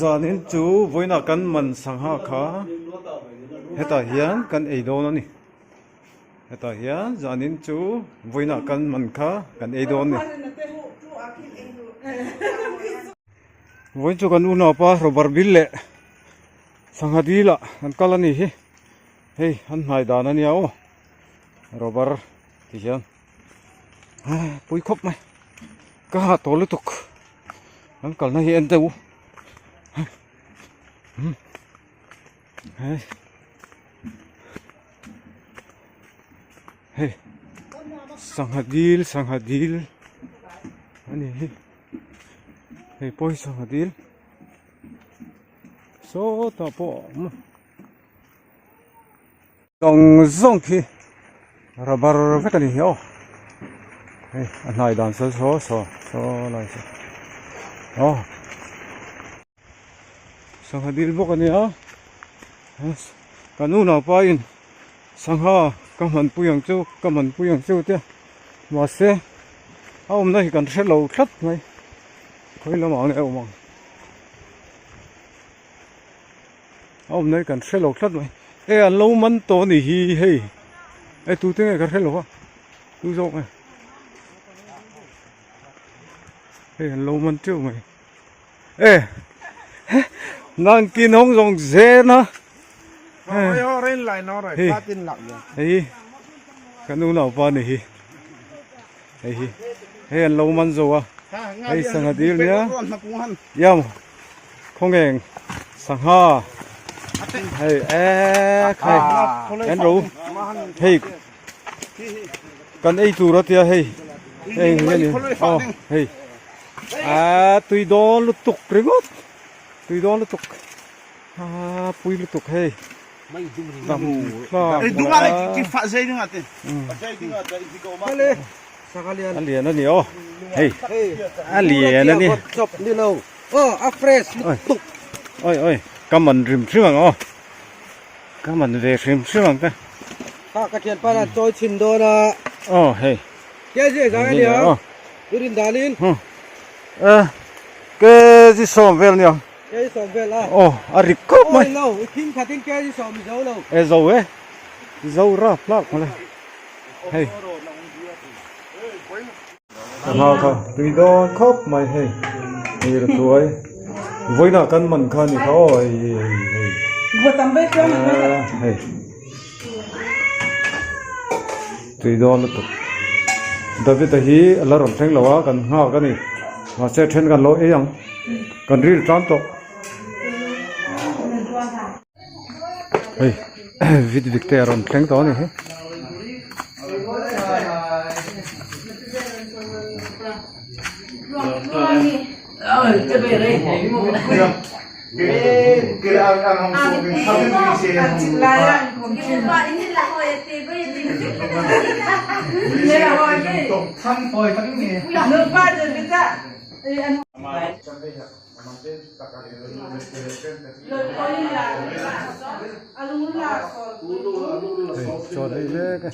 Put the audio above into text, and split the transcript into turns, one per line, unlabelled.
Zanin chu vawiinah kan man sangha kha hetah hian kan ei dawn a ni. Hetah hian zanin chu vawiinah kan man kha kan ei dawn a ni. Vawiin chu kan unaupa rubber bil leh sangha dil ah an kal a ni hi. Hei an hnai dan a nia aw rubber ti hian pui khawp mai ka ha tawh lutuk an kalna hi en deuh hei sangha dil sangha dil a ni hi hei pawh hi sangha dil sawtah pawh a awm a. Zawng zawng khi rubber vek a ni hi aw hei a hnai dan saw saw saw saw lai saw aw sangha dil bawk a nia kan unaupa in sangha ka hmanpui ang chu ka hmanpui ang chu tia mahse a awmna hi kan hre lo tlat mai khawi lamah nge a awm ang. A awm na hi kan hre lo tlat mai e an lo man tawh a ni hi hei e tute nge ka hre lo a tu zawk nge hei an lo man teuh mai e nang tin hawng zawng zen a hei hei kan unaupa a ni hi hei hi hei an lo man zo a hei sangha dil nia yam. Khawngeng sangha hei ek hei en ro hei kan ei tur a tia hei hei nge ni aw hei a tui dawn lutuk ringawt tui dawn lutuk a pui lutuk hei dam thlak a lian a ni aw hei a lian a ni.
Aw a fresh lutuk.
Oi oi ka man hrim hrim ang aw. Ka man ve hrim hrim ang te.
Kha ka thian pa nan chawi chhin dawn a.
Aw hei.
Ke zia zang a nia. I rin dan in.
Eh ke zi sawm vel nia.
Ke zi sawm vel a.
Aw a rik khawp mai.
Awi lo i thing khat in ke zi sawm i zo lo.
E zo e. Zo rap hlak mawle. Hei. Sangha kha tui dawn khawp mai hei hei ra tuai vawiinah kan man kha a ni kha aw hei hei hei hei tui dawn lutuk David-a hi a la rawn thleng lo a kan nghak a ni mahse then kan lo ei ang kan ril tan tawh hei vit vik te a rawn thleng tawh a ni hi. Chaw ei mek a.